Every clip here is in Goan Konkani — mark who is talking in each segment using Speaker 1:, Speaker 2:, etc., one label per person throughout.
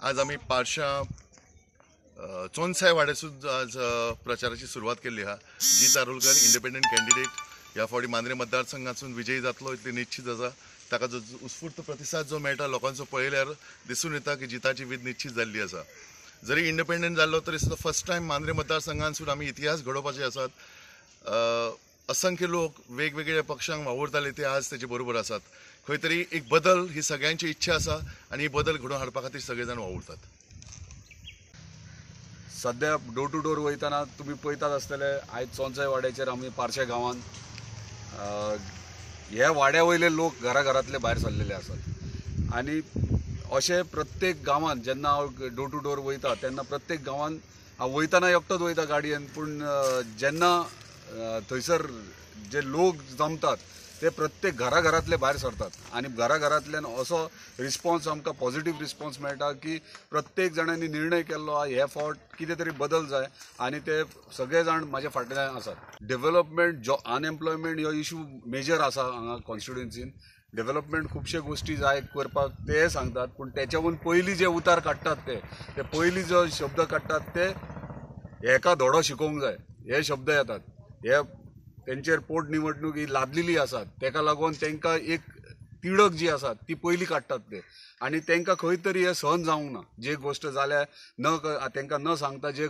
Speaker 1: आज आमी पार्शा चोनसाय वाड्यासून आज प्रचाराची सुरवात केल्ली आहा. जीत आरोलकर इंडिपेंडंट कॅन्डिडेट ह्या फावटी मांद्रे मतदारसंघातून विजयी जातलो इतली निश्चित आसा. ताका जो उत्स्फूर्त प्रतिसाद जो मेळटा लोकांचो पळयल्यार दिसून येता की जिताची वीज निश्चित जाल्ली आसा. जरी इंडिपेंडंट जाल्लो तरी सुद्दां फर्स्ट टायम मांद्रे मतदारसंघांतसून आमी इतिहास घडोवपाचे आसात. असंख्य लोक वेगवेगळ्या पक्षांक वावुरताले ते आज तेजे बरोबर आसात. खंय तरी एक बदल ही सगळ्यांची इच्छा आसा आनी ही बदल घडोवन हाडपा खातीर सगळे जाण वावुरतात.
Speaker 2: सध्या डोर टू डोर वयतना तुमी पळयतात आसतले, आयज चोंचाय वाड्याचेर आमी पार्शे गांवांत हे वाड्या वयले लोक घराघरांतले भायर सरलेले आसात आनी अशें प्रत्येक गांवांत जेन्ना हांव डोर टू डोर वयता तेन्ना प्रत्येक गांवांत हांव वयतना एकटोच वयता गाडयेन, पूण जेन्ना थंयसर जे लोक जमतात ते प्रत्येक घराघरांतले भायर सरतात आनी घराघरांतल्यान असो रिस्पॉन्स आमकां पॉझिटिव्ह रिस्पॉन्स मेळटा की प्रत्येक जाणांनी निर्णय केल्लो आहा हे फावट कितें तरी बदल जाय आनी ते सगळे जाण म्हाज्या फाटल्यान आसात. डेव्हलपमेंट, अनएम्प्लॉयमेंट हो इशू मेजर आसा हांगा कॉन्स्टिट्युएन्सीन. डेव्हलपमेंट खुबशे गोश्टी जाय करपाक ते सांगतात, पूण तेच्याहून पयलीं जे उतार काडटात ते पयलीं जो शब्द काडटात ते हेका धडो शिकोवंक जाय हे शब्द येतात. हे तेंचेर पोटनिवडणूक ही लादलेली आसा, तेका लागून तेंकां एक तिडक जी आसा ती पयली काडटात ते आनी तेंकां खंय तरी हें सहन जावंक ना. जे गोश्ट जाल्या न तेंकां न सांगता जे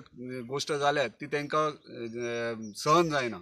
Speaker 2: गोश्ट जाल्या ती तेंकां सहन जायना.